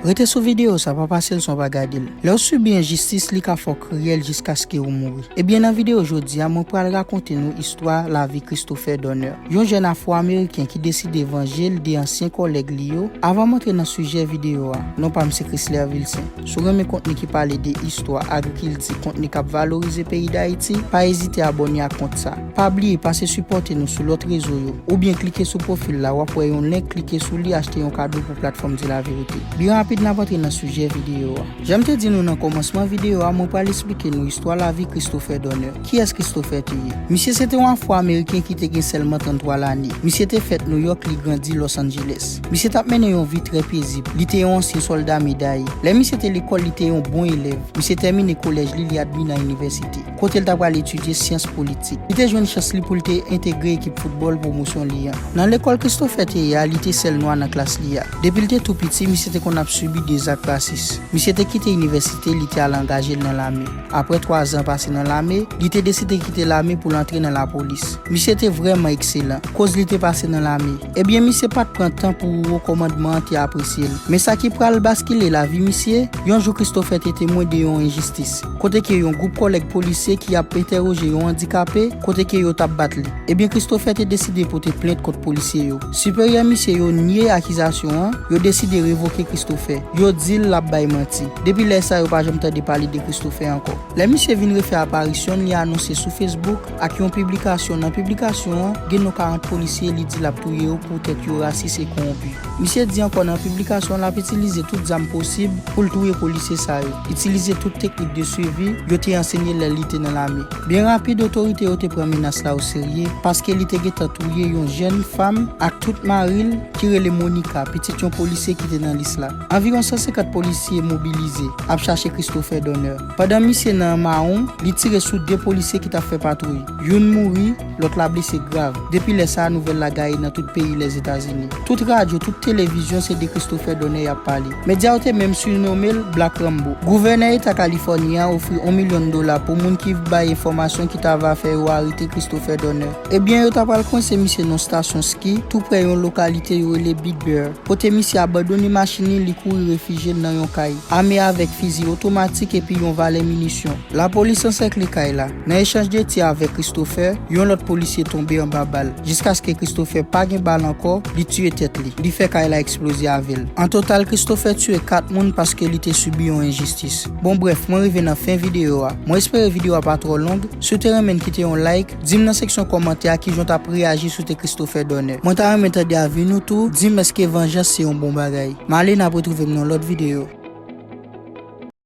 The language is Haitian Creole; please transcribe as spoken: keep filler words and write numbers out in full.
Rete sou videyo sa, pa pase l san w pa gade l. Lè w sibi enjistis, li ka fè w kriyèl jiskaske ou mouri. Ebyen, nan videyo jodi a, mwen pral rakonte nou istwa lavi Christopher Dorner, yon jèn afwo-ameriken ki deside vanje l de ansyen kòlèg li yo. Avan m antre nan sijè videyo a, non pa m se Chrysler Vilcent. Si w renmen kontni ki pale de istwa, agrikilti, kontni k ap valorize peyi Dayiti, pa ezite abòne ak kont sa. Pa bliye pase sipòte nou sou lòt rezo yo, oubyen klike sou pwofil la, w ap wè yon link, klike sou li, achte yon kado pou platfòm Di Laverite. Byen rapid, n ap antre nan sijè videyo a. Jan m te di nou nan kòmansman videyo a, mwen pral esplike nou istwa lavi Christopher Dorner. Kiyès Christopher te ye? Misye se te yon afwo-ameriken ki te gen sèlman tranntwa lane. Misye te fèt Nouyòk, li grandi Los Angeles. Misye t ap mennen yon vi trè pezib. Li te yon ansyen sòlda medaye. Lè misye te lekòl, li te yon bon elèv. Misye tèmine kolèj li, li admi nan inivèsite, kote l ta pral etidye syans politik. Li te jwenn chans li pou l te entegre ekip foutbòl pwomosyon li an. Nan lekòl Christopher te ye a, li te sèl nwa nan klas li a. Depi l te tou piti, misye te konn ap sibi de zak rasis. Misye te kite inivèsite, li te al angaje l nan lame. Apre twa zan pase nan lame, li te deside kite lame pou l antre nan lapolis. Misye te vrèman ekselan, koz li te pase nan lame. Ebyen, misye pa t pran tan pou wo kòmandman an te apresye l. Men sa ki pral baskile lavi misye, yon jou Christopher te temwen de yon enjistis, kote ke yon gwoup kòlèg polisye ki ap entèwoje yon andikape, kote ke yo t ap bat li. Ebyen, Christopher te deside pote plent kont polisye yo. Siperyè misye yo nye akizasyon an, yo deside revoke Christopher. Yo di l l ap bay manti. Depi lè sa, yo pa janm tande pale de Christopher ankò. Lè misye vin refè aparisyon l, li anonse sou Facebook ak yon piblikasyon. Nan piblikasyon an, gen non karant polisye li di l ap touye yo poutèt yo rasis e kowonpi. Misye di ankò nan piblikasyon l ap itilize tout zam posib pou l touye polisye sa yo, itilize tout teknik de swivi yo te ansenye lè li te nan lame. Byen rapid, otorite yo te pran menas la oserye, paske li te gentan touye yon jèn fanm ak tout mari l ki rele Monica, pitit yon polisye ki te nan lis la. Anviwon san senkant polisye mobilize ap chache Christopher Dorner. Pandan misye nan mawon, li tire sou de polisye ki t ap fè patwouy. Youn mouri, lòt la blese grav. Depi lè sa a, nouvèl la gaye nan tout peyi Lèzetazini. Tout radyo, tout televizyon, se de Christopher Dorner y ap pale. Medya yo te menm sinonme l Black Rambo. Gouvènè eta Kalifòni a ofri yon milyon dola pou moun ki bay enfòmasyon ki ta va fè yo arete Christopher Dorner. Ebyen, yo ta pral kwense misye nan stasyon ski, tou prè yon lokalite yo rele Big Bear, kote misye abandone machin li, li kouri refijye l nan yon kay, ame avèk fizi otomatik epi yon valè minisyon. Lapolis ansèkle kay la. Nan echanj de tir avèk Christopher, yon lòt polisye tonbe anba bal, jiskaske Christopher pa gen bal ankò, li tiye tèt li. Li fè kay la eksploze avè l. An total, Christopher tiye kat moun paske li te sibi yon enjistis. Bon, brèf, mwen rive nan fen videyo a. Mwen espere videyo a pa twò long. Si w te renmen l, kite yon like. Di m nan seksyon kòmantè a kijan w t ap reyaji si w te Christopher Dorner. Mwen ta renmen tande avi nou tou. Di m èske vanjans se yon bon bagay. M ale, n ap retwouve m nan lòt videyo.